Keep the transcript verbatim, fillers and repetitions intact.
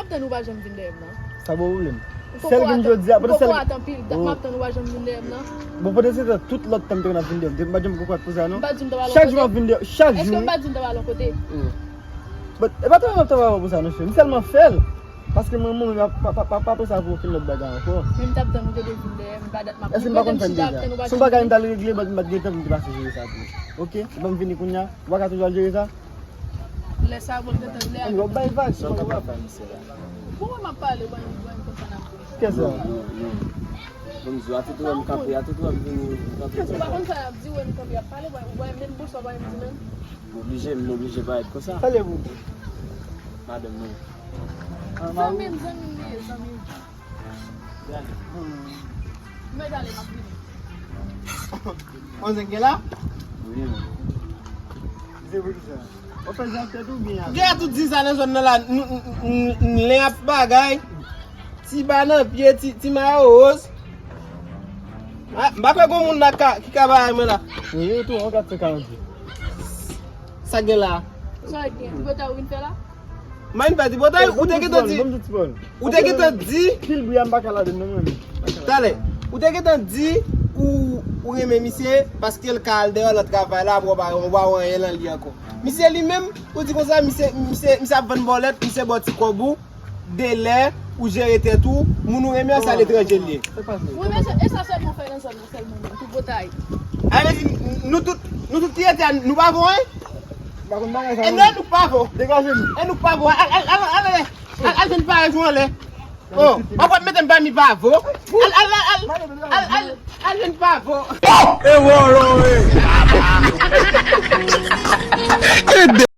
Tann ou pa janm vin dèyè m nan. Sa bon pwoblèm. Sèl gen jodi a, pote sèl. Ou poko atann anpil, dat m ap tann ou pa janm vin dèyè m nan. Bon, pote se tout lòt tan m te konn ap vin dèyè m. M pa t janm poko ap pou sa non. M pa t di m t ap al yon kote. Chak jou m ap vin dèyè, chak jou. Èske m pa t di m t ap al yon kote? But, e pa tann m ap tann ou pou sa non, cheri. M sèlman fè l. Paske mwen, mwen, pa, pa, pa, pa, pa panse pou okenn lòt bagay ankò. Men m t ap tann ou te dwe vin dèyè m, pa dat m ap. Èske m pa konn fè l deja? Se yon bagay m t al regle, but m pa t gen tan pou m te pase jere sa tou. Oke? Ban m vini kounye a. Ou pa ka toujou al jere sa? Lè sa bon, gentan lè a. Ann, w ap bay vag. Sa w t ap fè misye la? Bon, mwen m ap pale, bon, bon, konsa n ap fè. Kèsa? Non, non, non. Bon, m di w, a tout wè m kanpe, a tout wè m vini, m kanpe. Ou pa konn sa y ap di, wè m kanpe, y ap pale, wè, wè, menm bonswa, wè m di menm. M oblije, m oblije parèt konsa. Pale pou ou. Madanm mwen. Zanmi m, zanmi m li ye, zanmi m. Gade. Mwen ale, m ap vini. On zen gen la? Wi, wi. Se pou ki sa? Ou fè jan tèt ou byen avè. Gen tout di sa nan zòn nan la, n, n, n, n, len ap bagay. Ti ba nan pye, ti, ti mayo woz. Ah, m pa kwè gon moun la ka, ki ka bagay mwen la. Wi, wi, tou, on gad se ka di. Sa gen la? Sa gen, ti botay ou vin fè la? Mwen pa di botay, ou te gentan di. Ou te gentan di. Pil bri a m pa ka ladann non mwen menm. Talè, ou te gentan di ou, ou renmen misye paske l ka al dèyè lòt travay la, apre w pa, w pa wè anyen nan li ankò. Misye li menm, ou di konsa, misye, misye, misye ap vann bòlèt, misye ba w ti kòb ou, de lè, ou jere tèt ou, moun ou renmen an se aletranje l ye. Wi, men se, e sa sèlman fè nan zòn nan sèlman, menm, tout botay. A vle di, nou tout, nou tout ki rete a, nou pa vo, en? E non, nou pa vo. Degaje nou. E nou pa vo. Al, al, al, al, al, al, al jwenn parèy ou anlè. Oh, w ap mete m pami pa vo. Al, al, al, al, al, al, al jwenn pa vo. E wòlò, e.